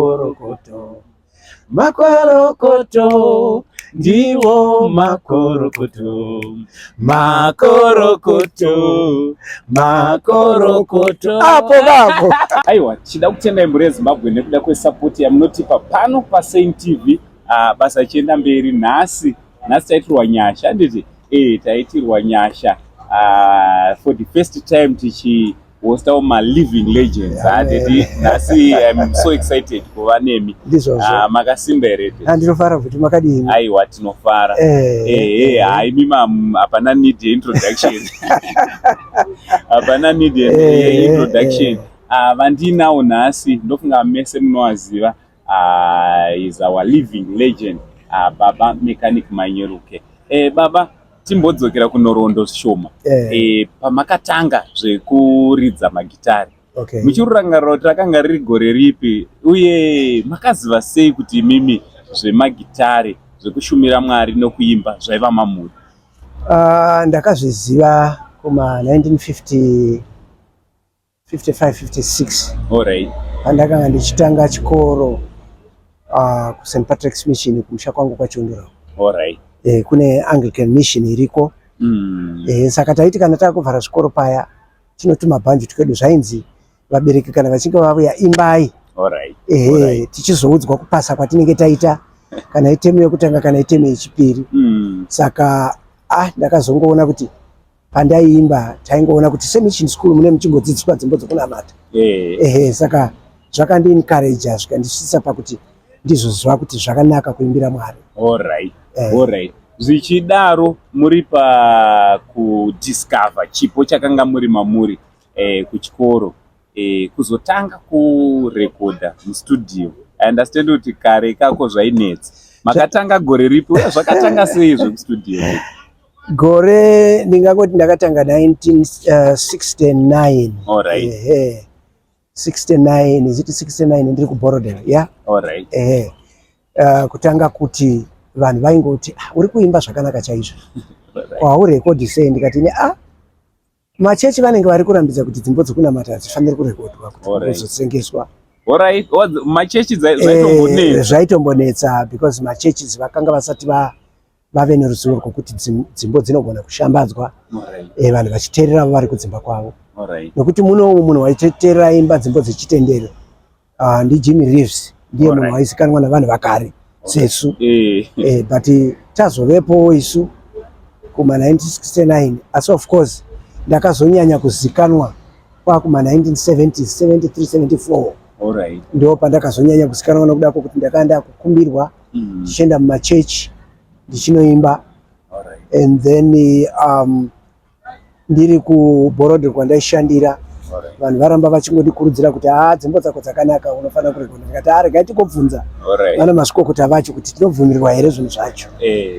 Makorokoto, makorokoto, ndiwo makorokoto, makorokoto, makorokoto. Apo vapo. Aiwa, tichida kutenda mhuri yeZimbabwe nekuda kwesapoti yamunotipa pano paSaint TV. Basa richienda mberi nhasi. Nhasi taitirwa nyasha, handiti? Taitirwa nyasha for the first time tichi hostawo maliving legends. Handiti? Nhasi I'm so excited kuva nemi. Ndizvozvo. Makasimba here? Ndinofara kuti makadini. Aiwa, tinofara. Haimi hapana need yeintroduction, hapana need yeintroduction. Vandinawo nhasi, ndofunga mese munovaziva, is our living legend, Baba Mechanic Manyeruke. Baba, timbodzokera kunhoroondo zvishoma. Pamakatanga zvekuridza magitari, muchirurangarira kuti rakanga riri gore ripi, uye makaziva sei kuti imimi zvemagitari, zvekushumira Mwari nokuimba zvaiva mamuri? Ndakazviziva kuma 1950 55 56, pandakanga ndichitanga chikoro kuSt Patrick's Mission kumusha kwangu kwaChiundura. Kune Anglican Mission iriko. Saka taiti kana takuvhara zvikoro paya, tinotuma bhanju twedu, zvainzi vabereki kana vachinge vauya, imbai. Ehe, tichizoudzwa kupasa kwatinenge taita, kana itemu yekutanga kana itemu yechipiri. Saka ndakazongoona kuti pandaiimba, taingoona kuti semission school mune muchingodzidziswa dzimbo dzokunamata. Ehe, saka zvakandiencouragea, zvikandisvitsa pakuti ndizoziva kuti zvakanaka kuimbira Mwari. Alright, zvichidaro muri pakudiscover chipo chakanga muri mamuri kuchikoro, kuzotanga kurekodha mustudio, I understand kuti kare ikako zvainetsa. Makatanga gore ripi, uye zvakatanga sei zvekustudio? Gore ndingangoti ndakatanga 1969. Ehe, 69, is it 69? Ndiri kuBorrowdale, yeah. Ehe, kutanga kuti vanhu vaingoti, "Ah, uri kuimba zvakanaka chaizvo, haurekodhi sei?" Ndikati ne machechi vanenge vari kurambidza kuti dzimbo dzekunamata hadzifaniri kurekodwa kuti kuzotengeswa. Alright, machechi zvaitombonetsa. Zvaitombonetsa because machechi vakanga vasati vave neruzivo rwokuti dzimbo dzinogona kushambadzwa, vanhu vachiteerera vari kudzimba kwavo, nokuti munomu munhu waiteerera imba dzimbo dzechitendero ndiJimmy Reeves, ndiye munhu waizikanwa navanhu vakare sesu. But tazovepowo isu kuma 1969, asi of course ndakazonyanya kuzikanwa kwakuma 1970s, 73, 74. Ndo pandakazonyanya kuzikanwa nokuda kwokuti ndakanga ndakukumbirwa ndichienda mumachechi ndichinoimba. And then ndiri kuBorrowdale kwandaishandira, vanhu varamba vachingondikurudzira kuti, "Ha, dzimbo dzako dzakanaka, unofanira kurekodha." Ndikati, "Ha, regai tingobvunza vana mazvikokota vacho kuti tinobvumirwa here zvinhu zvacho,"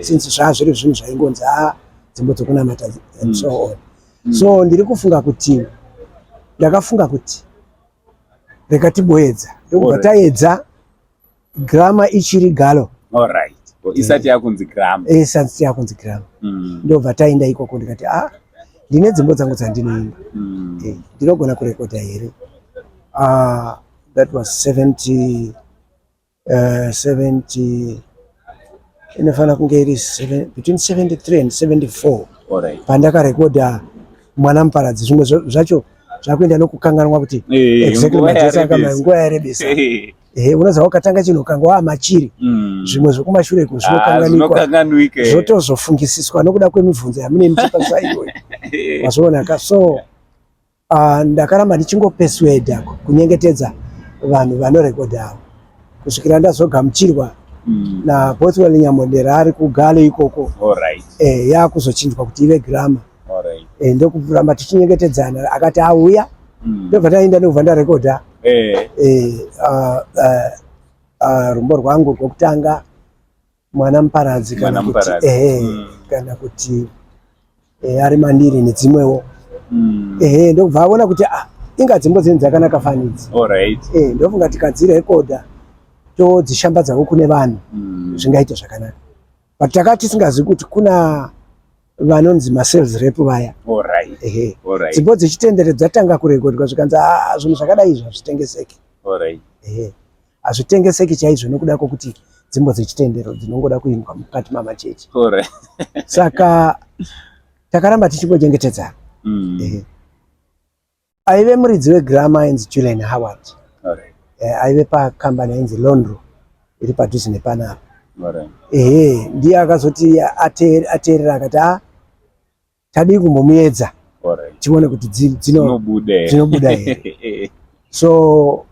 since zvaa zviri zvinhu zvaingonzi, ha, dzimbo dzokunamata and so on. So ndiri kufunga kuti ndakafunga kuti rega tiboedza, ndokubva taedza, Gramma ichiri Gallo. Alright. Isati yakunzi Gramma. Isati yakunzi Gramma. Ndobva taenda ikoko, ndikati, "Ah, ndine dzimbo dzangu dzandinoimba. Ndinogona kurekodha here?" That was 70, 70, inofanira kunge iri between 73 and 74 pandakarekodha Mwana Muparadzi. Zvimwe zvacho zvakuenda nokukanganwa kuti exactly Nguva madates yarebesa. Nguva yarebesa. Unoziva ukatanga chinhu ukanga waamachiri, zvimwe zvokumashure iko zvinokanganikwa, Zvinokanganwika. Zvotozofungisiswa nokuda kwemibvunzo yamune muchipa saiyoyo. Mazviona ka? So ndakaramba ndichingopersuada, kunyengetedza vanhu vanorekodha avo, kusvikira ndazogamuchirwa naBothwell Nyamondera ari kuGallo ikoko. Yakuzochinjwa kuti ive Gramma. Ndokuramba tichinyengetedzana, akati auya. Ndobva taenda, ndobva ndarekodha rumbo rwangu rwokutanga, Mwana Muparadzi, kana Mwana kuti Muparadzi. Ehe, kana kuti Ari Mandiri nedzimwewo. Ehe, ndobva aona kuti, ah, inga dzimbo dzenyu dzakanaka fanidzi. Ndofunga tikadzirekodha, todzishambadzawo kune vanhu, zvingaita zvakanaka. But takati tisingazivi kuti kuna vanonzi masales rep vaya. Ehe, dzimbo dzechitendero dzatanga kurekodwa, zvikanzi, "Ah, zvinhu zvakadai izvi hazvitengeseki." Ehe. Hazvitengeseki chaizvo nekuda kwokuti dzimbo dzechitendero dzinongoda kuimbwa mukati mamachechi. Saka takaramba tichingochengetedzana. Aive muridzi weGramma ainzi Julian Howard. Eh, aive pakambani ainzi Londro iri padhuze nepanapa. Ehe, ndiye akazoti ateerera akati a ah, tadii kumbomuedza tione kuti dzinobuda here. So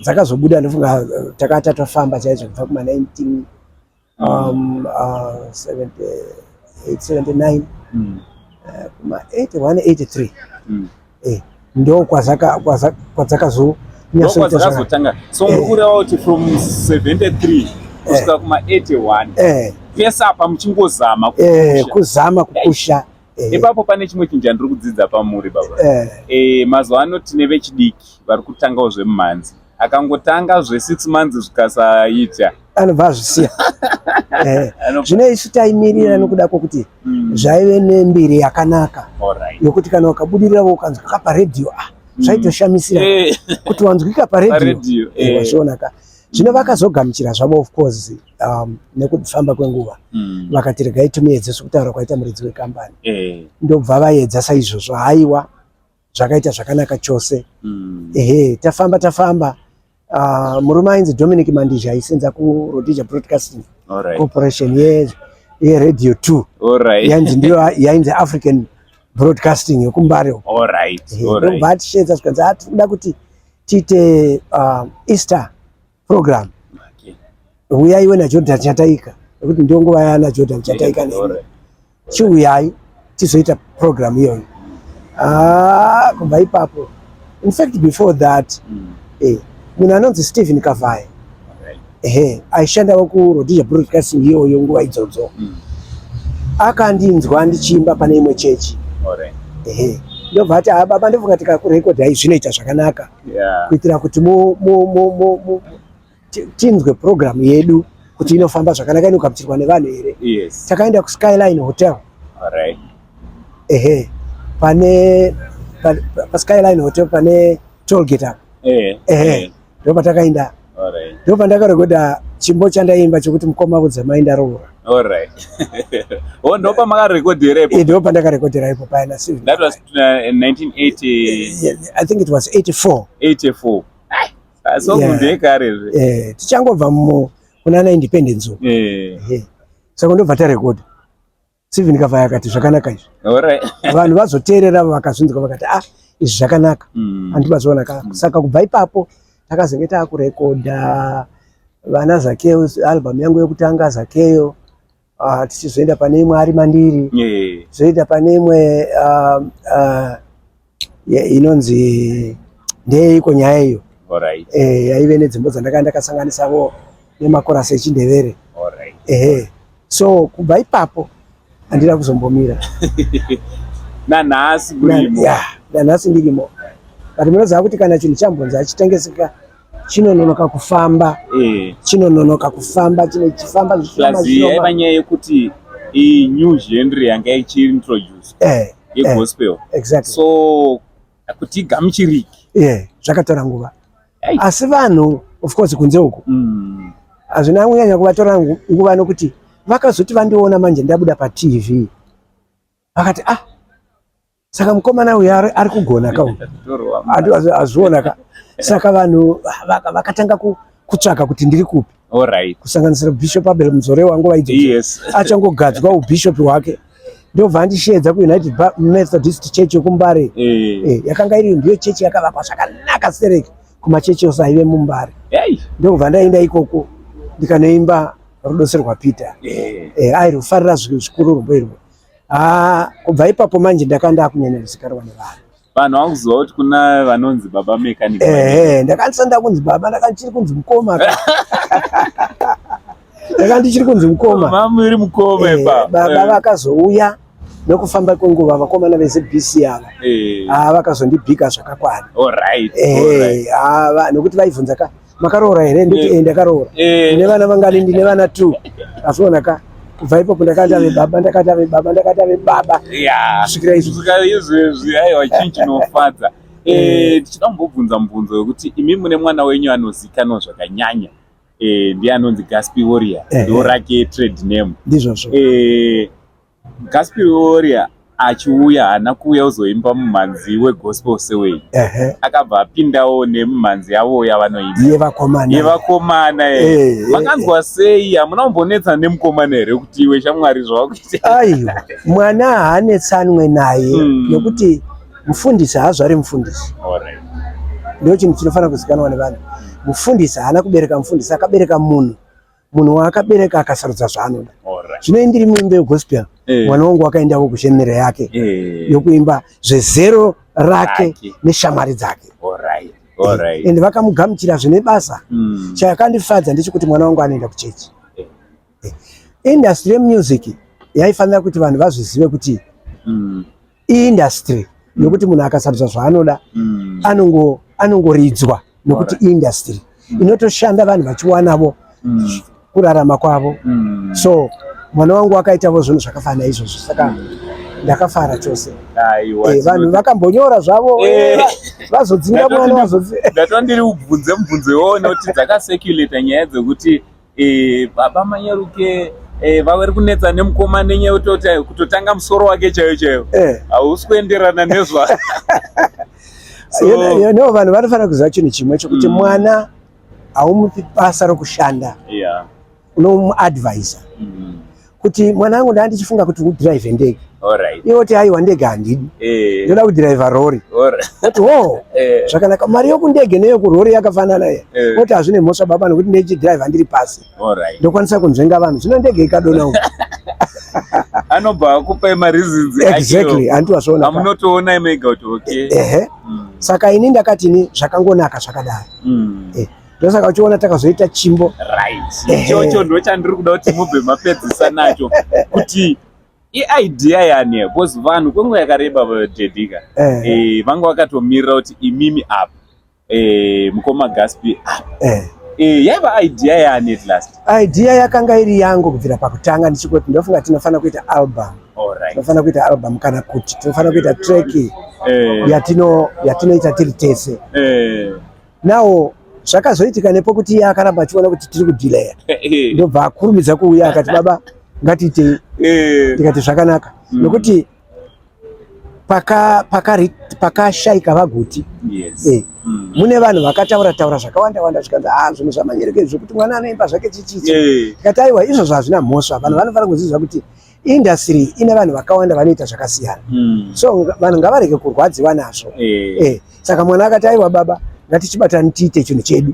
dzakazobuda ndofunga eh, takati tatofamba chaizvo kubva kuma 19 um, uh, 78 79 eh, kuma 81 83 eh, ndo kwadzakazonyatsoita. So muri kureva kuti from 73 kusvika kuma 81 pese apa muchingozama kuzama kupusha. Ipapo pane chimwe chinhu chandiri kudzidza pamuri baba. Mazuva ano tine vechidiki vari kutangawo zvemumhanzi, akangotanga zve6 months zvikasaita anobva azvisiya. Zvino isu taimirira nokuda kwokuti zvaive nembiri yakanaka yokuti kana ukabudirira ukanzwika paredhiyo, ah, zvaitoshamisira kuti wanzwika paredhiyo, wazviona ka. Zvino vakazogamuchira zvavo, of course, nekufamba kwenguva vakati regai timuedze sekutaura kwaita muridzi wekambani. Ndobva vaedza saizvozvo, haiwa, zvakaita zvakanaka chose. Ehe, tafamba tafamba, murume ainzi Dominic Mandizha aisenza kuRhodesia Broadcasting Corporation yeRadio 2 yainzi ndiyo yainzi African Broadcasting yekuMbare. Ndobva atisheedza, zvikanzi tinoda kuti tiite Easter program, uyai iwe naJordan Chataika, nekuti ndiyo nguva yaana Jordan Chataika neni, chiuyai tizoita program iyoyo. Ah, kubva ipapo, in fact before that, munhu anonzi Stephen Kavai, ehe, aishandawo kuRhodesia Broadcasting iyoyo nguva idzodzo, akandinzwa ndichiimba pane imwe chechi. Ehe, ndobva ati, "Ah, baba, ndofunga tikakurekodhai zvinoita zvakanaka kuitira kuti tinzwe program yedu kuti inofamba zvakanaka, inogamuchirwa nevanhu here." Takaenda kuSkyline Hotel. Ehe, pane paSkyline Hotel pane tollgate apo. Ehe, ndo patakaenda, ndo pandakarekodha chimbo chandaimba chokuti "Mukoma Vudzamai Ndaroora". Oh, ndo pamakarekodhera ipo? Ndo pandakarekodhera ipo paya naStephen. That was 1980? I think it was 84. 84. So munhu yekarezve. Eh, tichangobva kunana independence uko. Saka ndobva tarekodha, Stephen Kavaya akati zvakanaka izvi. Vanhu vazoteerera, vakazvinzwa, vakati, "Ah, izvi zvakanaka." Handibazoona ka. Saka kubva ipapo takazenge taakurekodha vana Zakeo, album yangu yekutanga Zakeyo, tichizoenda pane imwe ari mandiri, zoenda pane imwe inonzi ndeyeiko nyaya iyo. Yaive nedzimbo dzandakanga ndakasanganisavo nemakorasi echindevere. Ehe, so kubva ipapo handina kuzombomira. Nanhasi murimo? Yeah, nanhasi ndirimo, but munoziva kuti kana chinhu chambonzi achitengeseka chinononoka kufamba. Chinononoka kufamba, chifamba zvishoma. Plus yaiva nyaya yekuti iyi new genre yanga ichiintroduce yegospel. So kuti igamuchirike. Yeah, zvakatora nguva, asi vanhu, of course, kunze uku hazvina kunyanya kuvatora nguva, nokuti vakazoti vandiona manje ndabuda paTV vakati, "Ah, saka mukomana uyu ari kugona ka uyu." Azviona ka. Saka vanhu vakatanga kutsvaka kuti ndiri kupi, kusanganisira Bishop Abel Muzorewa nguva idzodzo achangogadzwa ubhishopi hwake, ndobva andisheedza kuUnited Methodist Church yekuMbare. Yakanga iri ndiyo chechi yakavakwa zvakanaka stereki kumachechi ose aive muMbare. Ndobva ndaenda ikoko ndikanoimba "Rudo serwaPeter". Airufarira zvikuru rumbo irwo. Ah, kubva ipapo manje ndakanga ndakunyanya kuzikanwa nevanhu. Vanhu vakuziva kuti kuna vanonzi Baba Mechanic. Ehe, ndakandisa ndakunzi baba, ndakanga ndichiri kunzi mukoma ka. Ndakanga ndichiri kunzi mukoma. Mamuri mukoma ipapo. Baba vakazouya nekufamba kwenguva, vakomana veZBC ava. Ah, vakazondibhika zvakakwana. Ah, nokuti vaibvunza ka, "Makaroora here?" Nditi, "Ndakaroora." "Ndine vana vangani?" "Ndine vana two." Aziona ka, kubva ipapo ndakati ave baba, ndakati ave baba, ndakati ave baba kusvikira izvo. Kusvika izvezvi. Aiwa, chinhu chinofadza. Eh, tichida kumbobvunza mubvunzo wekuti imi mune mwana wenyu anozikanwa zvakanyanya eh, ndiye anonzi Gaspi Warrior ndo rake trade name. Ndizvozvo. Eh, Gaspi Warrior achiuya haana kuuya kuzoimba mumhanzi wegospel seway, akabva apindawo nemumhanzi yavo yavanoimba yevakomana. Yevakomana. Makanzwa sei? Hamuna kumbonetsa nemukomana here kuti iwe shamwari, zvavakuita? Aiwa, mwana haanetsanwe naye nekuti mufundisi haazvari mufundisi. Ndo chinhu chinofanira kuzikanwa nevanhu. Mufundisi haana kubereka mufundisi, akabereka munhu. Munhu waakabereka akasarudza zvaanoda. Zvino indiri muimbi wegospel, mwana wangu wakaendawo kugenre yake yokuimba zvezero rake neshamwari dzake. Ende vakamugamuchira zvine basa. Chakandifadza ndechekuti mwana wangu anoenda kuchechi. Industry yemusic yaifanira kuti vanhu vazvizive kuti iindustry yokuti munhu akasarudza zvaanoda anongoridzwa nekuti industry inotoshanda, vanhu vachiwanavo kurarama kwavo. So mwana wangu akaitavo zvinhu zvakafanana izvozvo, saka ndakafara chose. Aiwa, Vanhu vakambonyora zvavo, vazodzinga mwana Ndatova ndiri kubvunze mubvunzo iwowo nekuti dzakacirculata nyaya dzekuti baba Manyeruke vari kunetsa nemukomana nenyaya yekutoti kutotanga musoro wake chaiyo chaiyo hausi kuenderana nezva so, no, vanhu vanofanira kuziva chinhu chimwe chekuti mwana haumupi basa rokushanda, unomuadvisa kuti mwana wangu, ndaa ndichifunga kuti udhiraivhe ndege. Iwe oti, "Aiwa, ndege handidi, ndoda kudhiraivha rori." Oti, "Ho, zvakanaka, mari yokundege neyokurori yakafanana ye." Oti, "Hazvine mhosva baba, nokuti ndechidhiraivha ndiri pasi, ndokwanisa kunzvenga vanhu. Zvino ndege ikadona uku?" Anobva akupai mareasons. Exactly, handiti wazviona? Amunotoona mega kuti okay. Ehe. Saka ini ndakati ni zvakangonaka zvakadaro. Ndosaka uchiona takazoita chimbo. Right, ichocho ndo chandiri kuda kuti mubve mapedzisa nacho, kuti iidea yani, because vanhu kwenguva yakareba dedika vanga vakatomirira kuti imimi apa, mukoma Gaspi apa, yaiva idea yani at last? Idea yakanga iri yangu kubvira pakutanga, ndichikuti ndofunga tinofanira kuita album, tinofanira kuita album kana kuti tinofanira kuita track yatinoita tiri tese. Nawo zvakazoitika nepo kuti iye akaramba achiona kuti tiri kudhileya, ndobva akurumidza kuuya akati, "Baba, ngatiitei." Ndikati zvakanaka, nokuti pakashayika vaGuti, mune vanhu vakataura taura zvakawanda wanda, zvikanzi, "A, zvinhu zvaManyeruke zvekuti mwana anoimba zvake chichichi." Tikati, "Aiwa, izvozvo hazvina mhosva." Vanhu vanofanira kuziva kuti industry ine vanhu vakawanda vanoita zvakasiyana, so vanhu ngavarege kurwadziwa nazvo. Saka mwana akati, "Aiwa baba, ngatichibatani tiite chinhu chedu,"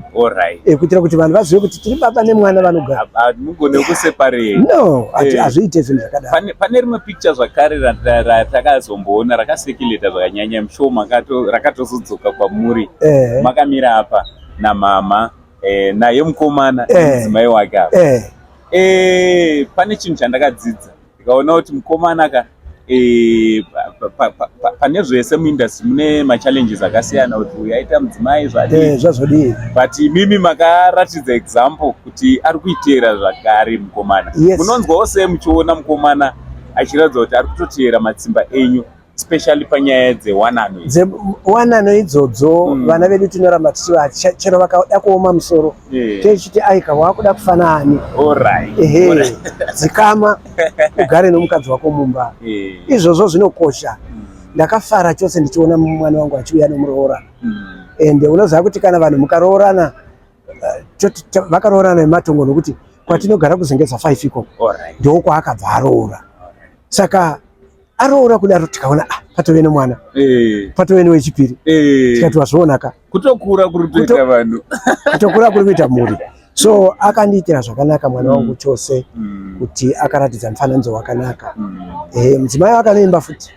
kuitira kuti vanhu vazive kuti tiri baba nemwana vanogara. Mugone kuseparate. No, hazviite zvinhu zvakadaro. Pane rimwe picture zvakare ratakazomboona rakacirculata zvakanyanya mushow, rakatozodzoka kwamuri, makamira apa namama, naye mukomana nemudzimai wake apa. Pane chinhu chandakadzidza, ndikaona kuti mukomana ka, pane zvese muindustry mune machallenges akasiyana, kuti uyu aita mudzimai, zvadii. Zvazodii. But imimi makaratidza example kuti ari kuiteera zvakare mukomana. Munonzwawo sei muchiona mukomana achiratidza kuti ari kutoteera matsimba enyu, especially panyaya dzewanano idzi? Dzewanano idzodzo, vana vedu tinoramba tichiva chero vakada kuoma musoro, tichiti, "Aika, wakuda kufana ani?" Ehe, dzikama ugare nomukadzi wako mumba. Izvozvo zvinokosha. Ndakafara chose ndichiona mwana wangu achiuya nomuroora. Ende unoziva kuti kana vanhu mukaroorana, vakaroorana nematongo, nokuti kwatinogara kuZengeza 5 ikoko ndokwaakabva aroora. Saka aroora kudaro, tikaona, ah, patove nemwana, patove newechipiri. Tikati wazvionaka. Kutokura kuri kutoita vanhu. Kutokura kuri kuita mhuri. So akandiitira zvakanaka mwana wangu chose, kuti akaratidza mufananidzo wakanaka. Mudzimai wake anoimba futi.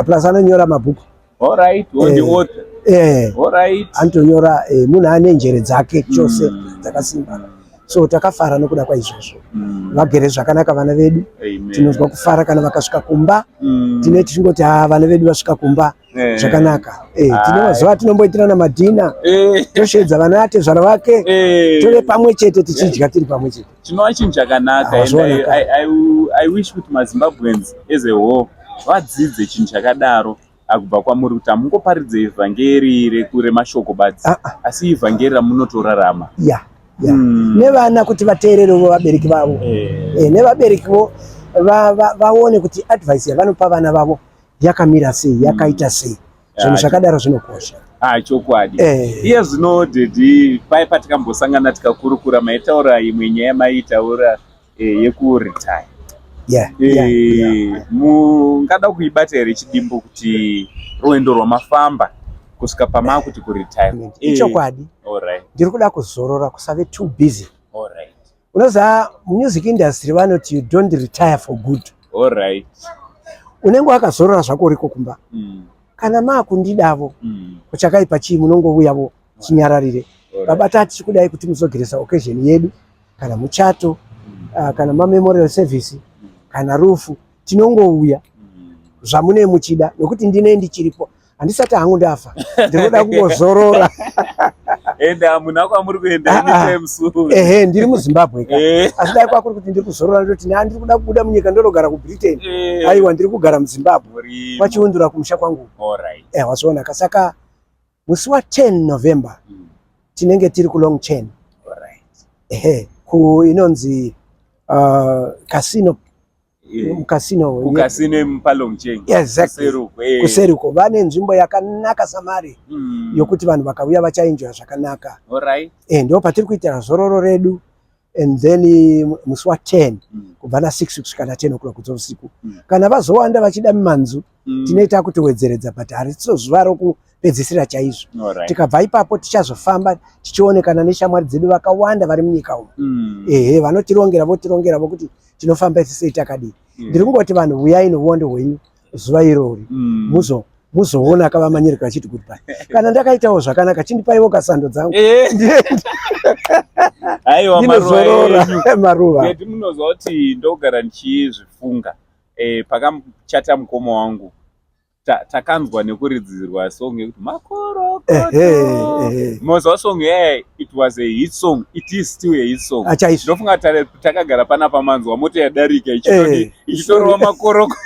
Plus anonyora mabhuku. Alright, the author. Anotonyora, munhu ane njere dzake chose dzakasimba. So takafara nokuda kwaizvozvo. Vagere zvakanaka vana vedu. Tinonzwa kufara kana vakasvika kumba. Tine tichingoti, "Ha, vana vedu vasvika kumba zvakanaka." Tine mazuva atinomboitirana madhina, tosheedza vana atezvara vake, tove pamwe chete, tichidya tiri pamwe chete. Chinova chinhu chakanaka. Ah, And zvakanaka. I wish kuti maZimbabweans as a whole vadzidze chinhu chakadaro. Kubva kwamuri kuti hamungoparidze ivhangeri remashoko badzi, asi ivhangeri ramunotorarama. Ya. Nevana kuti vateererewo vabereki vavo. Nevaberekiwo vaone kuti advice yavanopa vana vavo yakamira sei, yakaita sei. Zvinhu zvakadaro zvinokosha. Chokwadi. Iye zvino daddy, pai patikambosangana tikakurukura, maitaura imwe nyaya maitaura yekuretire. Mungada kuibata here chidimbu kuti rwendo rwamafamba kusvika pamaakuti kuretire? Ichokwadi. Ndiri kuda kuzorora, kusave too busy. Unoziva, music industry vanoti you don't retire for good. Unenge wakazorora zvako uriko kumba. Kana maakundidavo, kuchakaipa chii, munongouyavo chinyararire. Baba, tati kudai kuti muzogeresa occasion yedu, kana muchato, kana mamemorial service, kana rufu, tinongouya zvamune muchida, nokuti ndine ndichiripo, handisati hangu ndafa, ndinoda kungozorora. Enda munhu kwamuri kuenda anytime soon. Ehe, ndiri muZimbabwe ka. Asi dai kwakuri kuti ndiri kuzorora, ndoti ndiri kuda kubuda munyika ndonogara kuBritain. Aiwa, ndiri kugara muZimbabwe. Murimo. Kwachiundura kumusha kwangu. Wazviona ka. Saka musi wa10 November tinenge tiri kuLong Chain. Ehe, ku inonzi casino. Casino. Kukasino paLong Chain. Exactly. Kuseruko. Kuseruko vane nzvimbo yakanaka samari yokuti vanhu vakauya vachaenjoya zvakanaka. Ndo patiri kuitira zororo redu, and then musi wa10 kubva na6 kusvika na10 o'clock dzousiku. Kana vazowanda vachida mimanzu, tinoita kutowedzeredza, but harisiso zuva rokupedzisira chaizvo. Tikabva ipapo tichazofamba tichionekana neshamwari dzedu vakawanda vari munyika umu. Ehe, vanotirongera votirongera vokuti tinofamba sei, takadii. Ndiri kungoti vanhu uyai nouwando hwenyu zuva irori, muzoona kavaManyeruke vachiti goodbye. Kana ndakaitawo zvakanaka, chindipaiwo kasando dzangu. Aiwa, maruva ndinozorora enyu. Maruva. Daddy, munoziva kuti ndogara ndichizvifunga. Pakachata mukoma wangu, takanzwa nekuridzirwa song yekuti "Makorokoto". Ehe, ehe. Munoziva song yaya, it was a hit song, it is still a hit song. Chaizvo. Ndofunga takagara panapa, manzwa mota yadarika ichitorova makoroko.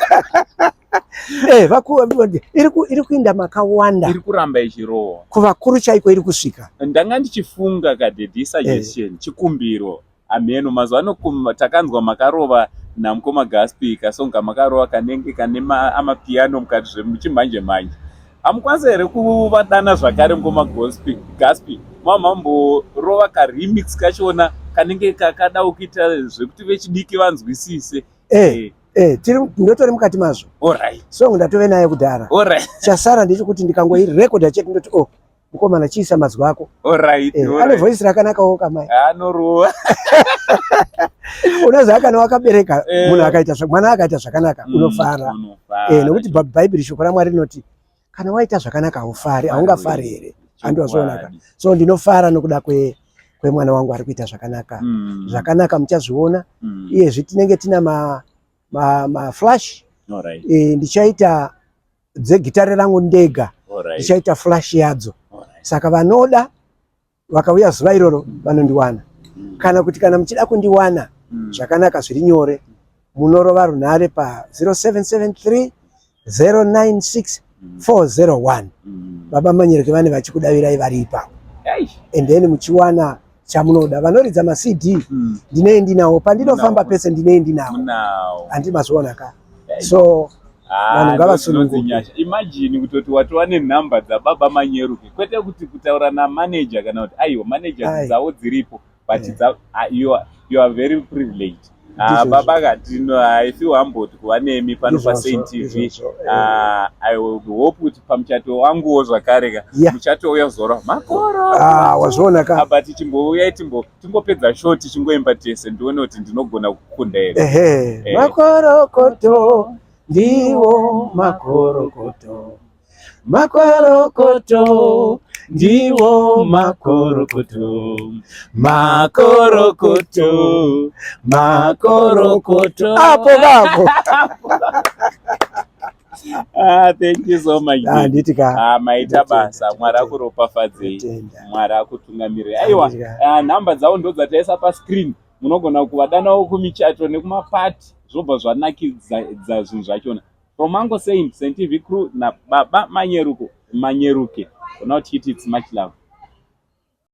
Iri kuinda makawanda. Iri kuramba ichirohwa. Kuvakuru chaiko iri kusvika. Ndanga ndichifunga kadaddy, suggestion, chikumbiro, hameno mazuva ano takanzwa makarova namukoma Gaspi kasong kamakarova kanenge kane amapiano mukati zvemuchimhanje manje. Hamukwanisi here kuvadana zvakare mukoma Gaspi, mamamborova karemix kachona kanenge kakada kuita zvekuti vechidiki vanzwisise? Ndotori mukati mazvo. Song ndatove nayo kudhara. Chasara ndechekuti ndikangoirekodha chete, ndoti, "Oh, mukomana, chiisa mazwi ako." Ane voice rakanakawo kamai. Anorova. Unoziva, kana wakabereka munhu akaita mwana akaita zvakanaka, unofara. Unofara. Nokuti Bhaibheri, shoko raMwari rinoti kana waita zvakanaka haufari, haungafari here? Handozvionaka. So ndinofara nokuda kwemwana wangu ari kuita zvakanaka. Zvakanaka muchazviona. Iyezvi tinenge tina maflash. Ndichaita dzegitare rangu ndega. Ndichaita flash yadzo. Saka vanoda vakauya zuva iroro vanondiwana. Kana kuti kana muchida kundiwana zvakanaka, zviri nyore, munorova runhare pa 0773 096 401. Baba Manyeruke vane vachikudavirai vari ipapo. And then muchiwana chamunoda. Vanoridza maCD, ndinei ndinawo. Pandinofamba pese ndinei ndinawo. Munawo. Handi mazviona ka? So vanhu ngavasununguke. Ndinonzi nyasha. Imagine kutoti watova nenhamba dzababa Manyeruke, kwete kuti kutaura namanager kana kuti aiwa, manager Ai. dzavo dziripo, but you are very privileged. Ndizvozvo. Baba Katino, I feel humbled kuva nemi pano Ndizvozvo, paSaint TV. ndizvozvo. I will hope kuti pamuchato wanguwo zvakare ka, muchatouya kuzorwa makoro. Ah, wazviona ka? Ah, but chimbouyai timbopedza show tichingoimba tese, ndione kuti ndinogona kukunda here. Ehe. Makorokoto, ndiwo makorokoto, makorokoto, ndiwo makorokoto, makorokoto, makorokoto, apo vapo. Ah, thank you so much. Ah, nditi ka. Ah, maita Ndotenda, basa. Mwari ndotenda. akuropafadzei. Ndotenda. Mwari akutungamirire. Aiwa, Handiti ka. ah, nhamba dzavo ndo dzataisa pascreen. Munogona kuvadanawo kumichato nekumapati, zvobva zvanakidza zvinhu zvachona. From Uncle Saint, Saint TV crew na Baba Manyeruke, Manyeruke. For now, it's much love.